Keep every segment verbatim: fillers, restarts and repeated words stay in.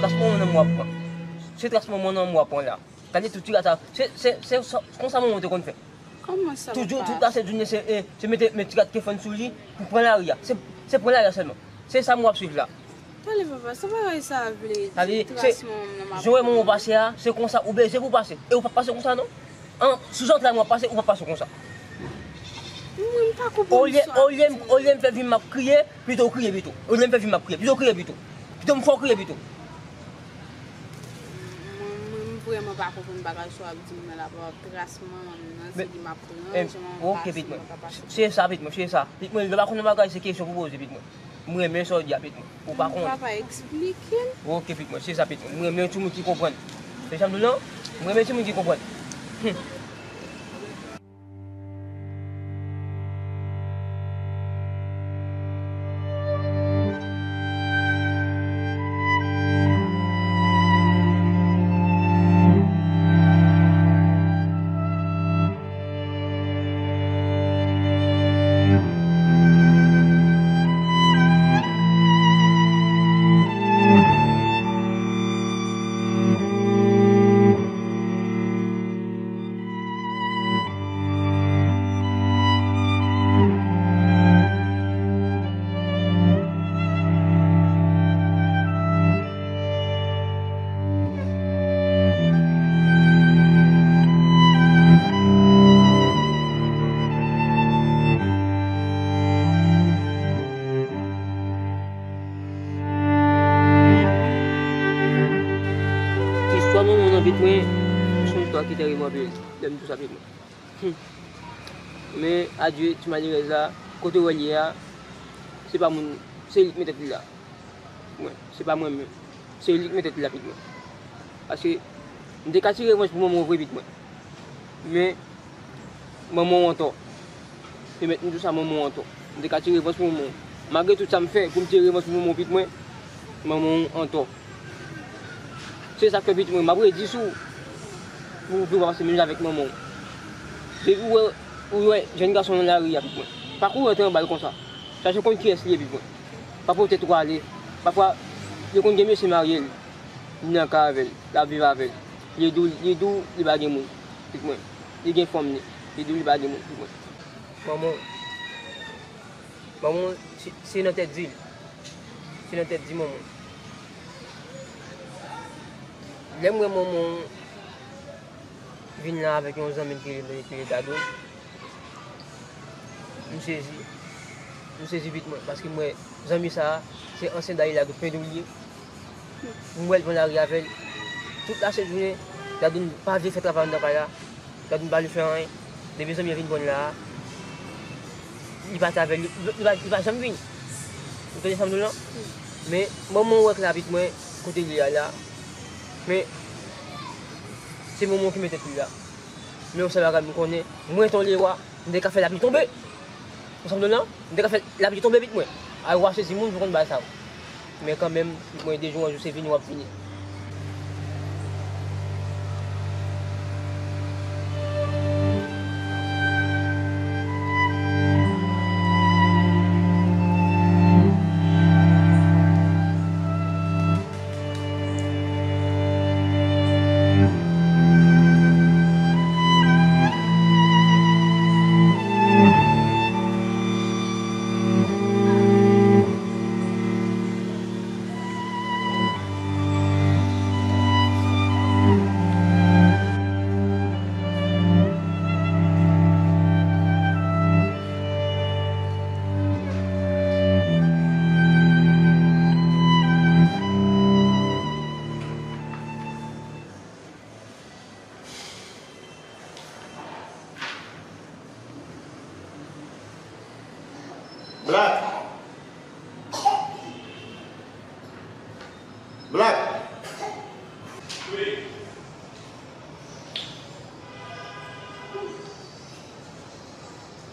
Tras manman w ap pran. Se tras manman w ap pran la. Gade tout ti gad sa. Se, se, se, se konsa manman w te konn fè. Kòman sa, papa? Toujou, tout la se jounen, se, eh, se mete, mete ti gad ke fann sou li pou pran lari a. Se, se pran lari a sèlman. Se sa m w ap swiv la. Tande, papa, sa bagay sa vle di? Tande, se, tras manman m nan m ap pran. Jan w wè manman w pase a, se konsa ou bezwen pou pase. E ou p ap pase konsa, non. An, sou zantray mwen w ap pase, ou p ap pase konsa. Mwen, m pa konprann sa w ap di. Olye, olye, olye m fè vi m ap kriye, pito w kriye pito. Olye m fè vi m ap kriye, pito w kriye pito. Pito m fè w kriye pito. Mwen, mwen, m vrèman pa konprann bagay sa w ap di m nan la, papa, tras manman m nan, se li m ap pran, jan manman m pase, mwen ka pase. Se sa, pitit mwen, se sa. Pitit mwen, lè w pa konn yon bagay, se kesyon pou poze, pitit mwen. M renmen sa w di a, pitit mwen. Ou pa konnen. Papa, eksplike m. Oke, pitit mwen, se sa, pitit mwen. M renmen timoun ki konprann. Se sa m di w lan, m renmen timoun ki konprann. Hum. Pitit mwen, se yon istwa ki terib anpil, lè m di w sa, pitit mwen. Hmm. Men, adye, ti malerèz la, kote w wè l ye a, se pa moun, se li k met tèt li la. Mwen, se pa mwen menm. Se li k met tèt li la, pitit mwen. Paske, m te ka tire revanj pou manman w vre, pitit mwen. Men, manman w antò. Pèmèt m di w sa, manman w antò. M te ka tire revanj pou manman w. Malgre tout sa m fè pou m tire revanj pou manman w, pitit mwen, manman w antò. Se sa k fè, pitit mwen, m ap redi sou ou pou, pou w pa pase menm jan avèk manman w. Depi w wè, ou wè jèn gason nan lari a, pitit mwen, pa kouri antre anba l konsa. Chache w konn kiyès li ye, pitit mwen. Pa pote tèt ou ale. Pafwa, yo konn gen mesye marye l. Li nan kay avè l, l ap viv avè l. Li di w, li di w li pa gen moun, pitit mwen. Li gen fanm li. Li di w li pa gen moun, pitit mwen. Manman, manman, se, se nan tèt di l. Se nan tèt di manman. Lè m wè manman vin la avèk yon zanmi l ki rele, ki rele Dadou, m sezi. M sezi pitit mwen, paske m wè zanmi sa a, se ansyen Dayila de Pendou li ye. M wè l pran lari avè l. Tout lasent jounen, Dadou pa vle fè travay anndan kay la. Dadou pa vle fè anyen. Depi zanmi an vin pran l la a, li pati avè l. Li, li pa, li pa janm vini. Ou tande sa m di w lan? Men, manman w wè k la, pitit mwen, kote li ye a la. Men, se manman w ki met tèt li la. Men yon sèl bagay m konnen, mwen, Ton Lewa, m te ka fè lapli tonbe. Ou sanble non? M te ka fè lapli tonbe pitit mwen. Ay, w a sezi moun pou konn bagay sa yo. Men kanmenm, pitit mwen, de jou an jou, se vini w ap vini. Black! Black! Wi.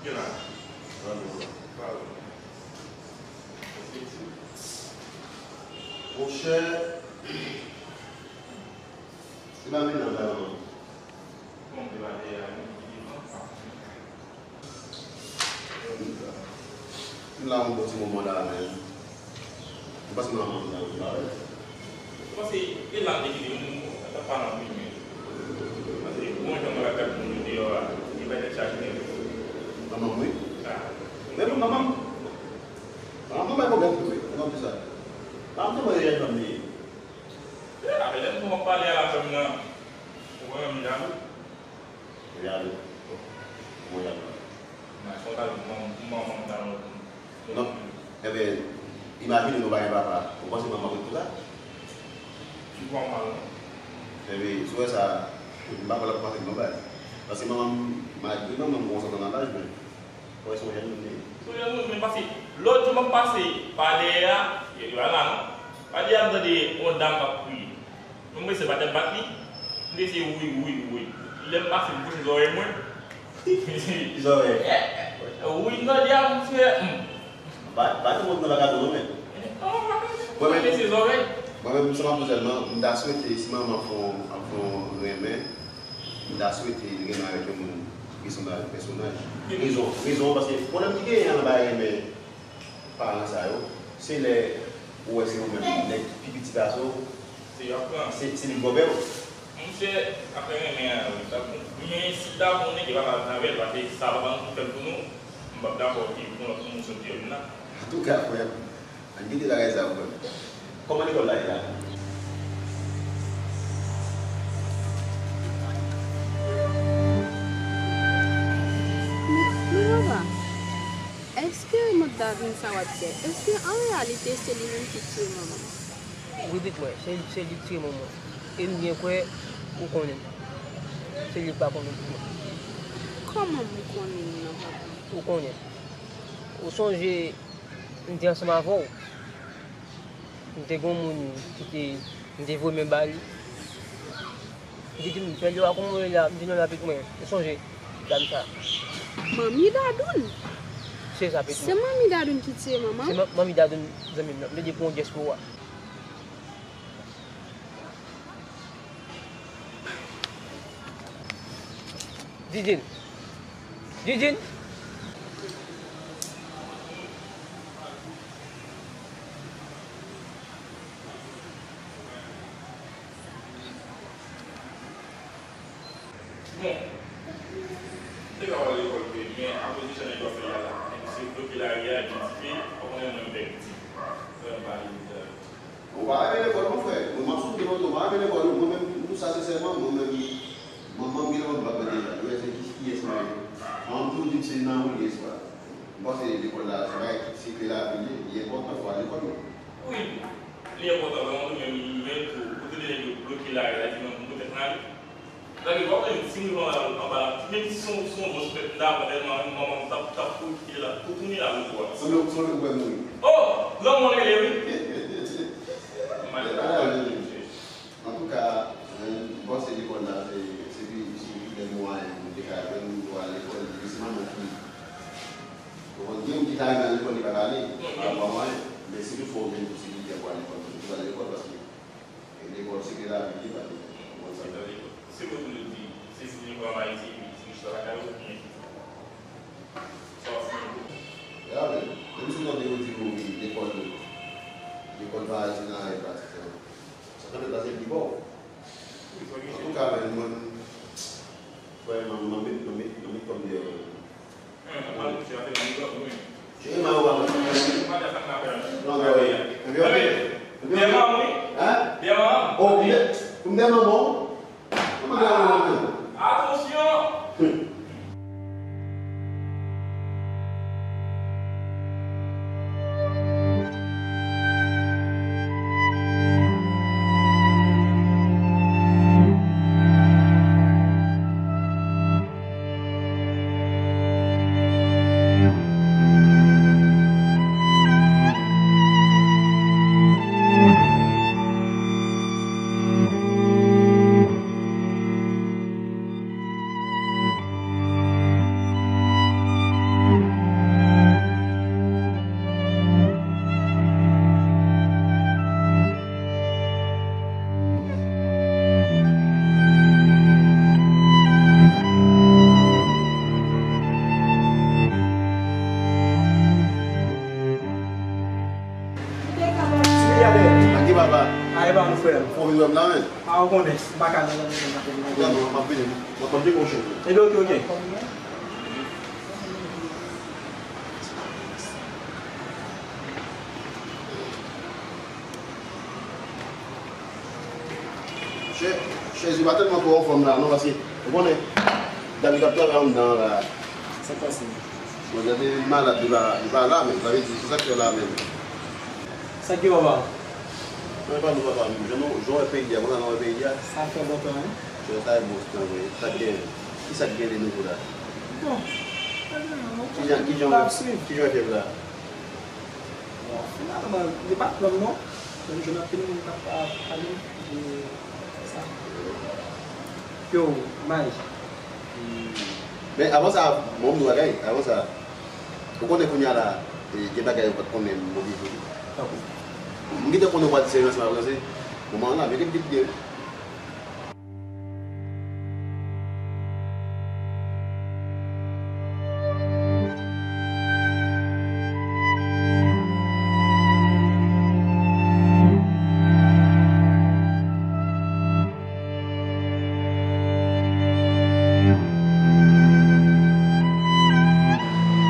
Gen la. Monchè, se pa vin nan bal non. M la yon bon ti moman la, men m panse manman m nan wi, pa vre? Ou panse e la m te kite moun, sa pa nan wi, men. Paske bon jan mwen ap gad moun yo deyò a, li bay tèt chaje nèg. Manman m, wi. Men pou manman m, manman m bay pwoblèm tou, wi, mwen di sa. Manman m te mwen reyèl fanm li ye. Apre lè m tou ap pale a la fèm nan, ou wè menm jan. Ou jalou. Ou jalou. Nan, se yon jalou pou manman, pou manman m nan lòt moun. Non. Ebyen, imajine nou pa gen papa. Ou panse manman w ret konsa? Li pa mal non. Ebyen, si w wè sa, m pa kwè l ap kòmanse gen yon bagay. Paske manman m, malgre manman m gon sèten laj, men, ou wè se yon jèn moun li ye. Se yon jèn moun, men paske lòt jou m ap pase pa dèyè a, yo pa la non. Pa dèyè a m tande yon dam k ap kriye. Mwen, mwen se pa tèt bat li. M te se wi, wi, wi. Lè m pase m bouche zòrèy mwen. Ki zòrèy? Wi, m tande a, m fè, hmm. Bat, bat moun nan pa ka tou non, men. Mwen menm, mwen menm, sa m ap di sèlman, m ta swete, si manman fè w, ap fè w renmen, m ta swete l renmen avèk yon moun ki sanble avèk pèsonaj. Rezon, rezon, paske pwoblèm ki genyen anba renmen paran sa yo, se lè ou wè se ou menm, nèg ki pi piti pase w, se, se li k bòbè w. Monchè, afè renmen an, wi, sa bon. Men si ta bon, nèg yo pa ka vin avè l, paske sa papa nou fè l pou nou, m p ap dakò ke yon lòt moun sot deyò vin la. Antouka, frè m, ann kite bagay sa yo, frè m. Kòman lekòl la ye la? Men, men papa, èske Mòd Davin sa w ap di a, èske an reyalite se li menm ki tiye manman m? Wi, pitit mwen, se, se li ki tiye manman w. E m byen kwè, Ou konnen. Se li k pa konnen pou mwen. Kòman m konnen m nan, papa? Ou konnen. Ou sonje, m te ansanm avè w. M te gen yon moun ki te, m te voye men ba li. Li te di m, "Fè lè w a kòman w ye la?" M di, "Non, l ap ret mwen." Ou sonje dam sa? Manmi Dadoun? Se sa, pitit mwen. Se Manmi Dadoun ki tiye manman w? Se ma-, Manmi Dadoun, zanmi m nan. M te di pou yon dyès pou ou a. Didine. Didine. Bon, m te ka al lekòl vre, men akoz de jan nèg yo ap fè la la, nèg yo se bloke lari a, epi dife, pa konnen mwen m pè piti. Frè m pa vin. Ou pa renmen lekòl non, frè. Mwen, m ap sou de moto, m pa renmen lekòl non. Mwen menm, m di w sa sensèman, mwen menm, manman m genlè konn bat mwen deja. Yo wè se ki, kiyès mwen ye. Manman m toujou di m se nan ou li espwa. M panse lekòl la, se bagay ki, se kle lavi l ye. Li enpòtan, fò w al lekòl non. Wi, li enpòtan vrèman tou, men, men tou, kote de nèg yo bloke lari la, di mwen pou poutèt m ale. Gade, w ap wè si m rive anba, anba la, menm si se yon, se yon bòs pèt, m ta pran tèlman manman m t ap, t ap kouri kite la, pou tounen la, lòt bò a. Sanble, sanble ou kwè m mouri. Oh! Lanmò l rele, wi. M mal pale, mesye. Antouka, m panse lekòl la, se, se pi, se pi bèl mwayen moun te ka jwenn pou al lekòl, depi se manman ki, ou konprann, gen moun ki ta renmen al lekòl, li pa ka ale, pa, pa mwayen. Men si toutfwa ou gen posibilite pou al lekòl, toujou al lekòl, paske E lekòl se kle lavi, wi, papi. Ou konn sa. Se kote nou di, se si nou pran Ayiti, epi ti rich la lakay ou, oubyen sa w ap fè pou. Ya, men, menm si w tande yo di nou, wi, lekòl, lekòl pa itineray pratik lan. Sa kanmenm pase pi bon. Antouka, men, mwen, frè, mwen, mwen met, mwen met, mwen met kòm deyò. Atansyon! Ak ki papa? A, e pa nou, frè m. Fò vin wè m la, men. A, ou konnen, m pa ka nan lanmè nan maten. Gade, m ap vini, m ap, m ap vini, monchè. Ebyen, oke, oke. Chè, chèz yo pa tèlman twò anfòm la, non, paske, ou konnen, dam ki t ap travay anndan an la. Sa k pase? Bon, gade, li malad, li pa, li pa la menm, sa vle di, se sa k fè la menm. Sa k gen, papa? Mwen pa nou papa m, jan nou, jan w wè peyi a, konsa nou wè peyi a. Sa fè lontan, wi. Jan sa e bon tan, wi. Sa k gen, ki sa k gen de nouvo la? Bon, pa gen anyen, non. Kijan, kijan, kijan w ap swiv? Kijan w ap swiv la? Bon, finalman, li pa t nòm non. Mwen jwenn anpil moun k ap pa-, pale de sa. Yo, may. Men avan sa, mwen m di w bagay, avan sa, ou konnen kounye a la, e, gen bagay yo pa t konnen move jou tou. Tankou. M gentan konnen w pa t serye ansanm avè se moman an la, men gen vit gen.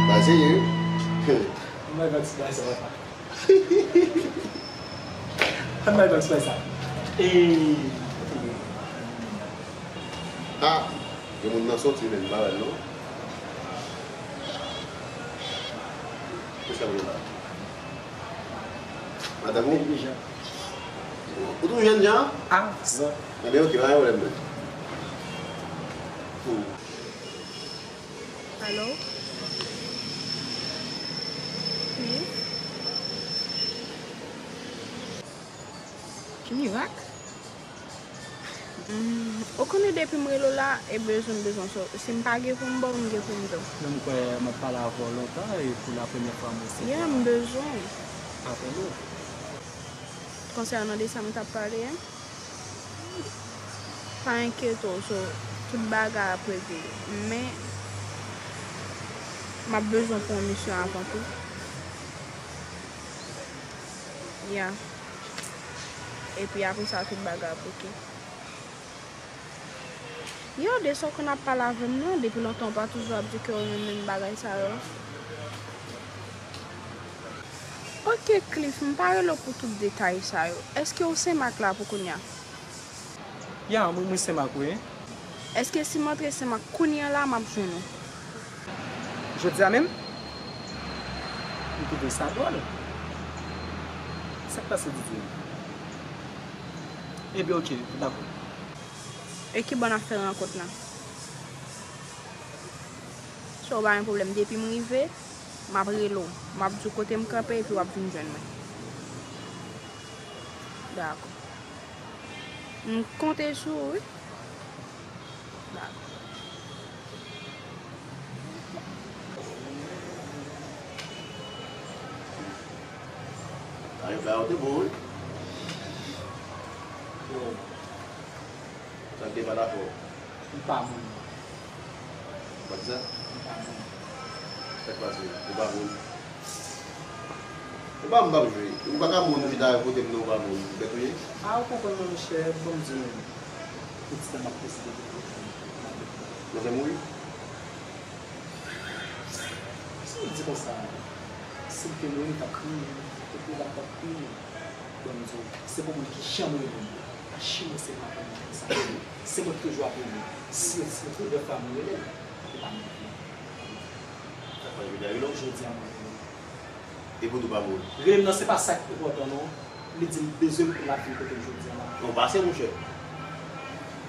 Ba serye wi. Ann bay vag ti bagay sa papa. Ann bay vag ti bagay sa. Eee. Ah, gen moun nan soti menm, m pa wè l non. Kisa m gen la? Madanm ou? Ou tou jèn jan? Ah, sa. Ebyen, oke, pa gen pwoblèm, men. Alo? Wi? Ki mirak? Hmm, ou konnen depi m rele w la, e bezwen m bezwen w. So, si m pa gen pou m ba w, m gen pou m di w. Men m kwè m ap pale avè w lontan, e pou la premyè fwa m resevwa apèl ou. Yeah, m bezwen w. Konsènan de sa m t ap pale a, pa enkyete w, so, tout bagay ap regle. Men, m ap bezwen w pou yon misyon avan tou. Yeah. Epi apre sa, tout bagay ap oke. Yo, de sa w konn ap pale avè m nan, depi lontan w pa toujou ap di ke w renmen m bagay sa yo. Oke, Cliff, m pa rele w pou tout detay sa yo. Èske w Senmak la pou kounye a? Ya, mwen, mwen Senmak, wi. Èske si m antre Senmak kounye a la, m ap jwenn ou? Jodi a menm? M twouve sa dwòl. Sa k pase, Didye? Ebyen, oke, dakò. E ki bò n ap fè rankont lan? So, pa gen pwoblèm. Depi m rive, m ap rele w. M ap di w kote m kanpe epi w ap vin jwenn mwen. Dakò. M konte sou ou, wi. Dakò. Ay, bagay yo te bon, wi. Yo. Sa k te pa dakò? M pa moun. Ou pa di sa? M pa moun. Sa k pase? Ou pa moun? Ou pa moun, m p ap jwe. Ou pa ka moun, ou chita kote m nan, ou pa moun. Ou bèt ou ye? A, ou konprann mwen, monchè, ban m di w menm. Pitit la m ap posede pou ou. Manzè mouri? Si w di konsa, si m te mouri, m t ap kriye. Epi la, m t ap kriye. Bon, m di w, se pou moun ki janm rele m. Achiman se pa pou moun konsa. Se mwen ki toujou ap rele. Si, si, si, lè fwa mwen rele l, se pa mwen ki rele l. Jodi a mwen rele l. E pou tou pa moun. Rele m nan, se pa sa k enpòtan, non. Li di m bezwen m pou l ap vin kote m jodi a la. Non, pase, monchè.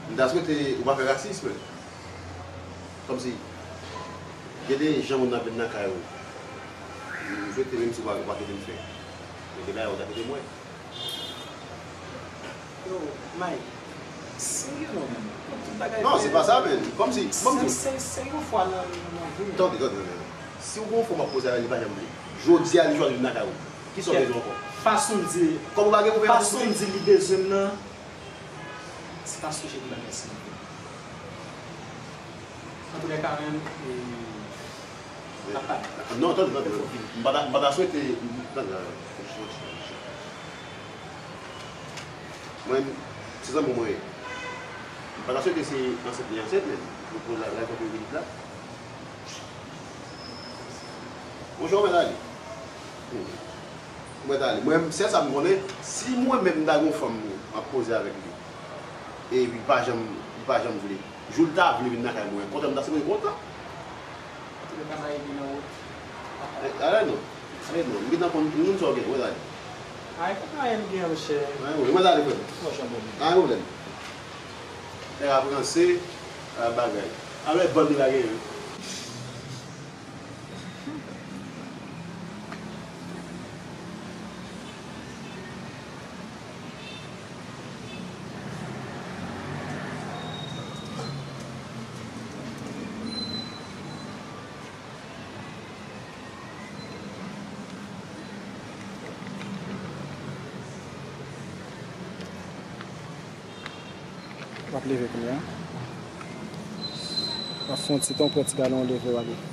M ta swete ou pa fè rasis, men. Kòmsi, gen de jan moun nan vin nan kay ou. M swete menm si w pa, w pa kite m fè. Men gen bagay ou ta kite m wè. Yo, Mike, serye non, men. Tout bagay. Non, se pa sa, men. Kòmsi, kòmsi. Se, se, se yon fwa nan, nan vi m. Tande, tande, tande. Si w gen yon fwa w ap koze avè l, li pa janm vle. Jodi a, li chwazi vin nan kay ou. Kisa w bezwen ankò? Fason l di, kòm ou pa gen gouvènans pou li, fason l di li bezwen m nan, se pa sou je li pa mèsi. Antoulèka, menm, e, n ap pale. Non, tande, tande. M pa ta, m pa ta swete, m, tande, mwen, se zanmi mwen ye. M pa ta swete se ansent li ansent, men, pou, pou la, la, pou pitit la. Monchè, ou mèt ale. Ou mèt ale. Mwen, sèl sa m konnen, si mwen menm m ta gen yon fanm, m ap koze avèk li, e li pa janm, li pa janm vle. Jou l ta vle vin lakay mwen, kontan m ta sipoze kontan. Antouka, m ap ede nan wout. Eh, ale non. Ale non. M gentan konn, m konn sa w gen. Ou mèt ale. Ay, pa gen anyen m gen, monchè. Ay, ou mèt ale, frè m. Monchè, bon. Pa gen pwoblèm. Nèg ap ranse, a bagay. Alò, e bann li la genyen. W ap leve kounye a. W ap fè yon ti tan, w pran ti galon, w leve, w ale.